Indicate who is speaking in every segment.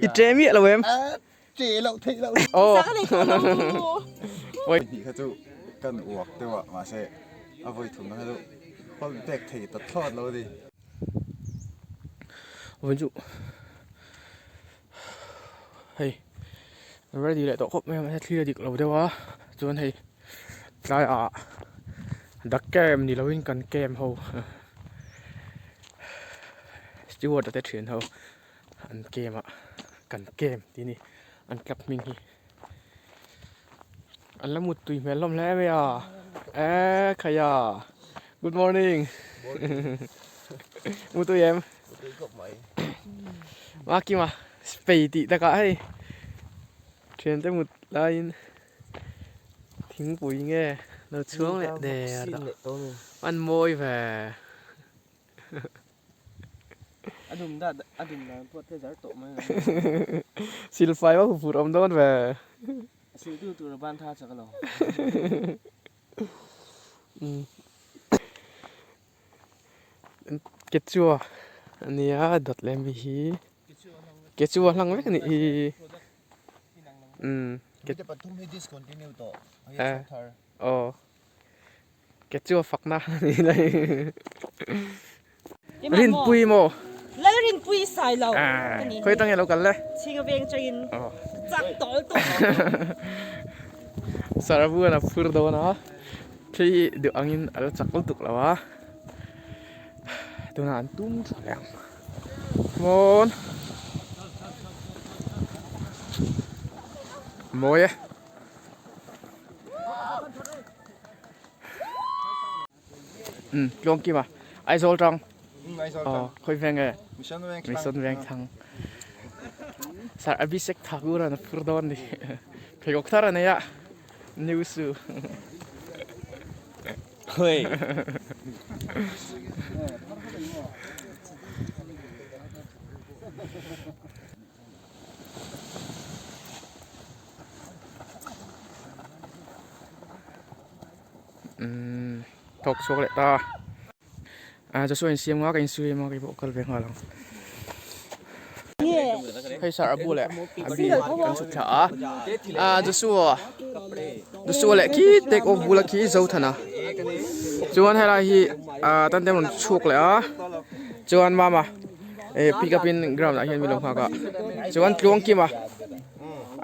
Speaker 1: I ṭe miah lo em?
Speaker 2: Ṭe loh theih loh.
Speaker 1: Aw.
Speaker 2: Vawi hnih kha chu kan uak deuh a, mahse a vawi thumna kha chu pump pek thei ta thlawt lo a ni.
Speaker 1: Vawi chu hei ready leh tawh khawp mai a, mahse thli a dik lo deuh a, chuan hei tlaiah the camp ni lovin kan camp ho steward a te thian ho an camp a kan camp tih a ni an club hming hi an la mut tui hmel hlawm hle mai a eee khaia good morning mutui em makima spei tih takah hei thiante mut laiin thingpui nge lo chhuang leh der tawh an mawi ve.
Speaker 3: A dum dat a dum dan pawh te zar tawh mai a.
Speaker 1: Silfai va hupur awm dawn ve.
Speaker 3: Siltu tur a ban tha chak alo.
Speaker 1: Kechua ania dawt leh mi hi. Kechua hlang vek anih hi. Umm.
Speaker 2: Mite pathum hi discontinue tawh. Hei a chhung thar.
Speaker 1: Aw. Kechua fakna a ni lai. Rinpui maw?
Speaker 4: Lal Rinpui sai lo ka ni.
Speaker 1: Khawi tang e lo kal le?
Speaker 4: Chhinga veng changin chak tawl tawh.
Speaker 1: Sarabuan a phur dawn a, thli duh angin a la chak lutuk lo a, tunah an tum tha leh ang. Mawn mawi e. Um tluang kim a Aizawl tang aw khawi veng nge Mission veng thlang Sir Abhishek Thakur an phur dawn ni pheikhawk thar a nei a new shoe umm thawk chhuak leh ta ah Joshua insiam nga ka insiam a keipawh kal ve nghal ang hei sir a bu leh a bi kan chhuk thla a ah Joshua Joshua leh khi take off bula khi Zothana chuan helai hi ah tan te an rawn chhuak leh a chuan mama eh pick up in ground ah hian min lo nghak a chuan Tluangkima.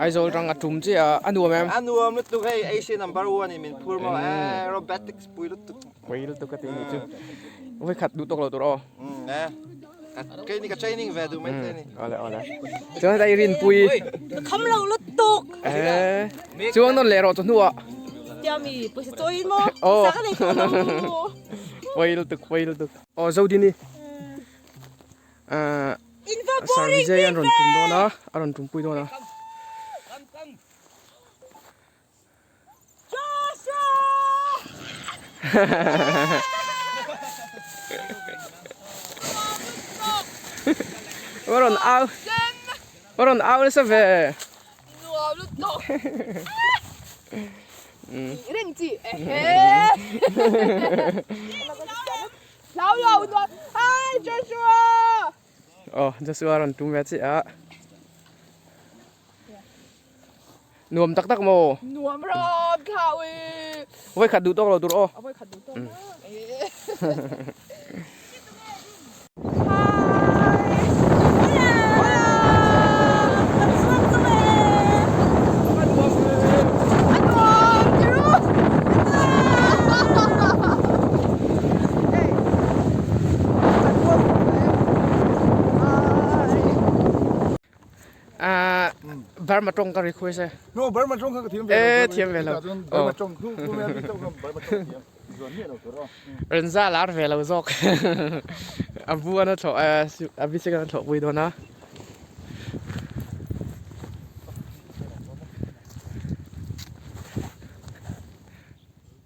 Speaker 1: Aizawl rang a tum chiah a, a nuam em?
Speaker 2: A nuam lutuk hei Asia number one in min phur maw aerobatics pui lutuk.
Speaker 1: Pui lutuk ka ti nih chu. Voi khat duh tawk lo tur aw.
Speaker 2: E. Kei ni ka training ve duh mai thei ni.
Speaker 1: Awle awle. Chuan heta i rinpui.
Speaker 4: Ka kham lo lutuk.
Speaker 1: E. Chuang nawn leh rawh chu hnuah.
Speaker 4: Tia mi pawisa chawi in maw? Pawisa ka nei tawh lo.
Speaker 1: Pui lutuk pui lutuk. Aw Zodini. Sir Vijay an rawn tum dawn a, a rawn tumpui dawn a. Va rawn au va rawn au nasa ve.
Speaker 4: Hlau lo nuam Hi Joshua!
Speaker 1: Aw Joshua rawn tum ve chiah a. Nuam tak tak maw?
Speaker 4: Nuam rawp thlau i.
Speaker 1: Vawi khat duh tawk lo tur aw.
Speaker 4: Vawi khat duh tawk lo.
Speaker 1: Burma tawng ka request e.
Speaker 2: No Burma tawng kha ka thiam ve lo.
Speaker 1: E thiam ve lo.
Speaker 2: Burma tawng khu khu me mi tawng Burma tawng thiam. Zuan miah lo tur aw.
Speaker 1: Renza lar ve lo zawk. A bu an a thlawh a bicycle an thlawh pui dawn a.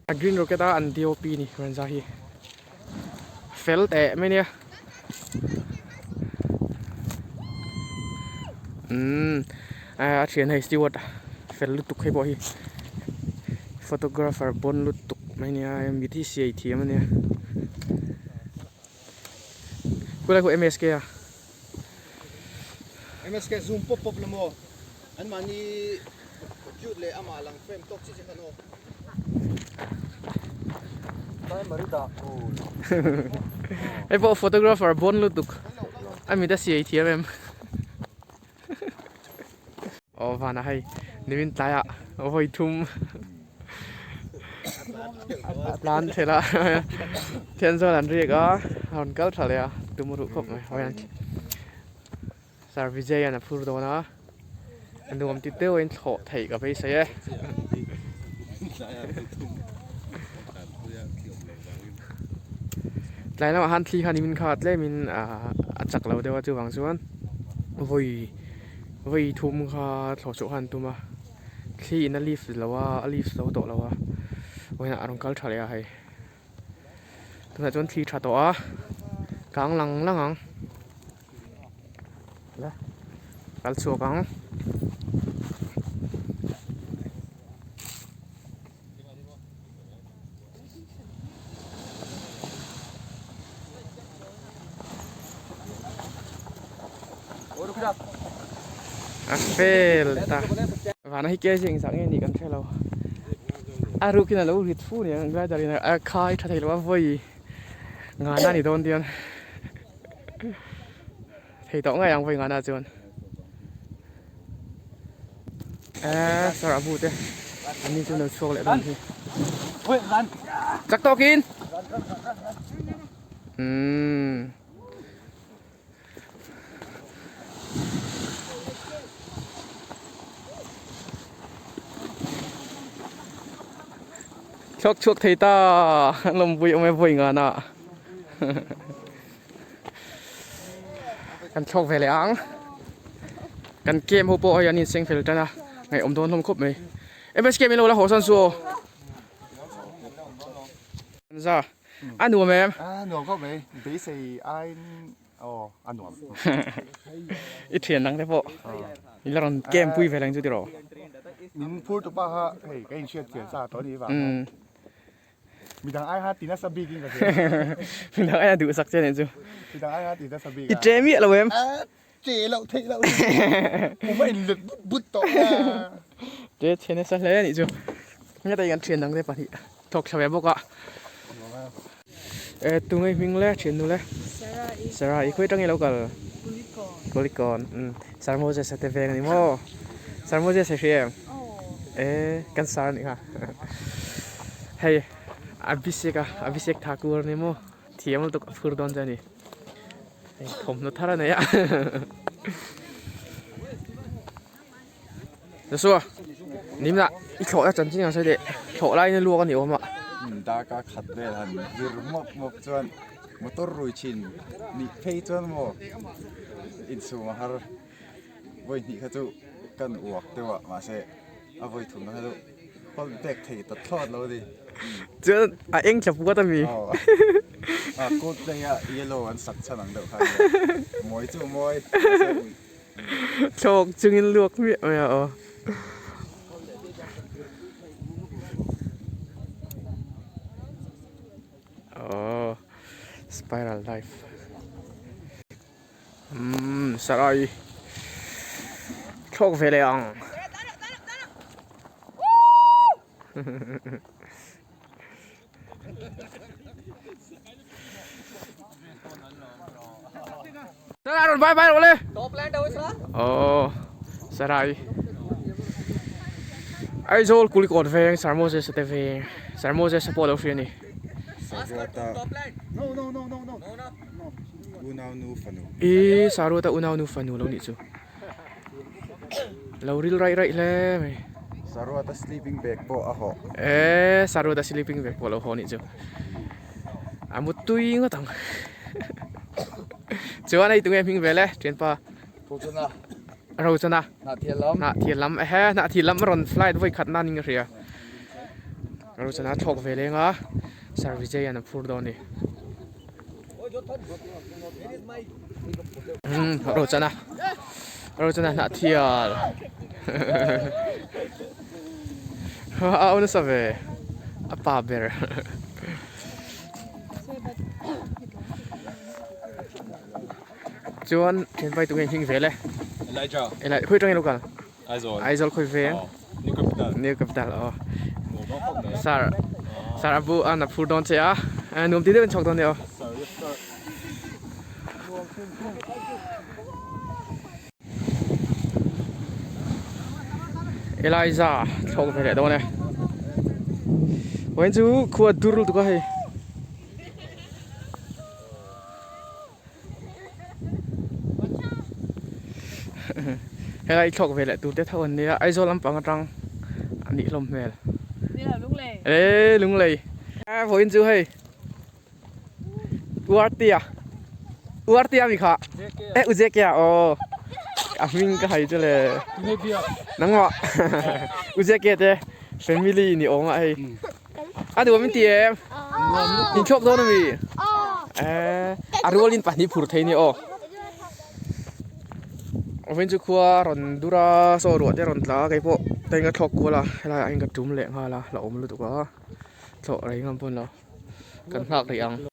Speaker 1: A green rocket a an DOP ni Renza hi fel teh mai nia umm a thian hei steward fel lutuk hei pawh hi photographer bawn lutuk mai nia mit hi siai thiam ania khulai khu M S K a. MSK zoom pawp pawp la maw? An mahni cute leh amah lang frame tawk chi chi khan aw. Hei pawh photographer bawn lutuk a mit a siai thiam em. Aw vanah hei nimin tlaiah vawi thum a tlan thelh a thian zawn an riak a a rawn kal tha leh a tum a ruh khawp mai Sir Vijay an a phur dawn a a nuam ti deuh a in thlawh theih ka beisei e. Tlai lamah khan thli kha nimin kha tlemin a chak lo deuh a chuvang chuan vawi vawi thum kha thlawh chhuah kha an tum a thli in a lift lo a a lift zo tawh lo a vawiinah a rawn kal tha leh a hei tunah chuan thli tha tawh a kang lang lang ang. Kal chhuak ang. A fel ta. Vana hi ke zing zah nge ni kan hre lo. A rukin a lo rit fu nia glider in a khai tha thei lo a vawi ngana ni dawn dian. Thei tawh ngei ang vawi ngana chuan. Eh, sir abu te. Ani chu lo chhuak leh dawn hi. Chak tawkin. Umm. Chhuak chhuak thei ta lawmpui awm e vawi ngana. Kan thlawk ve leh ang. Kan camp ho pawh hei an inseng fel tan a, ngaihawm dawn hlawm khawp mai. MSK min lo la haw san chu aw. Za, a nuam em?
Speaker 2: A nuam khawp mai, beisei aiin aw a nuam.
Speaker 1: I thian dang te pawh i la rawn camp pui ve leng chu tiraw?
Speaker 2: Min phur tu pa kha hei ka inhriat chian sa tawh a nih vang. Midang ai ha ti nasa bik in ka hria.
Speaker 1: Midang ai a duh sak che nih chu.
Speaker 2: Midang ai ha ti nasa bik a.
Speaker 1: I che miah lo em?
Speaker 2: A che loh theih loh. Pum a in let but but tawh a.
Speaker 1: Che che nasa hle nih chu. Heta kan thian dang te pahnih thawk thla ve bawk a. E tunge hming le thian nu le?
Speaker 4: Sarah i.
Speaker 1: Sarah i khawi atangin lo kal?
Speaker 4: Kulikon.
Speaker 1: Kulikon. Sir Moses a te veng a ni maw? Sir Moses a hria em? E kan sar anih kha hei Abhishek a Abhishek Thakur ani maw thiam lutuk a phur dawn che a ni hei thawmhnaw thar a nei a Joshua nimna i thlawh na chanchin ang sawi leh thlawh laiin a luak a ni awm a.
Speaker 2: Darkar khat vel han vir mawp mawp chuan motor rui thin nih phei chuan maw insum a har. Vawi hnih kha chu kan uak deuh a mahse a vawi thumna kha chu hawn pek thei ta thlawt lo a ni.
Speaker 1: Chuan a eng thla puat a mi?
Speaker 2: Aw a Coldplay a yellow an sak chhan ang deuh kha a nia. Mawi chu mawi mahse uih.
Speaker 1: Thlawk chungin luak miah mai a aw. Aw spiral life. Umm sarai thlawk ve leh ang Sarai rawn vai vai rawh le aw sarai Aizawl Kulikawn veng Sir Moses a te veng Sir Moses a pawh a lo hria a ni.
Speaker 2: Unaunu fanu.
Speaker 1: I Saruata unaunu fanu lo nih chu. Lo ril raih raih hle mai.
Speaker 2: Saruata sleeping bag pawh a hawh.
Speaker 1: E Saruata sleeping bag pawh lo hawh nih chu. A mutui ngawt ang. Chuan hei tunge hming vel e thianpa.
Speaker 2: Rochana.
Speaker 1: Rochana.
Speaker 2: Hnahthial lam.
Speaker 1: Hnahthial lam ehe hnahthial lam a rawn flight vawi khat nan in ka hria. Rochana thlawk ve leng a Sir Vijay an a phur dawn a ni. Rochana Rochana hnah thial a aw nasa ve a pa ber chuan thianpai tunge hming vel e.
Speaker 5: Elijah.
Speaker 1: Eli khawi tang i lo kal?
Speaker 5: Aizawl.
Speaker 1: Aizawl khawi veng?
Speaker 5: New Capital.
Speaker 1: New Capital aw. Sir Sir Abu an a phur dawn che a. Nuam ti deuh in chhuak dawn nia aw. Eliza thlawk ve leh dawn e. Vawiin chu khua dur lutuk a hei. Helai thlawk ve leh tur te tho an nia Aizawl lampang atang a nih hlawm hmel. Eee Lunglei. Vawiin chu hei. Uartia Uartia mi kha e Ujekia aw a hming ka hai chu le nangmah Ujekia te family ni awm a hei a duh awm in ti em in thlawk dawn ami eh a rualin pahnih phur thei ni aw vawiin chu khua rawn dur a saw ruah te rawn tla a keipawh ka in ka thlawk kual a helai ah hian ka tum leh nghal a la awm lutuk a thlawh rei ngam pawn lo. Kan nghak rih ang.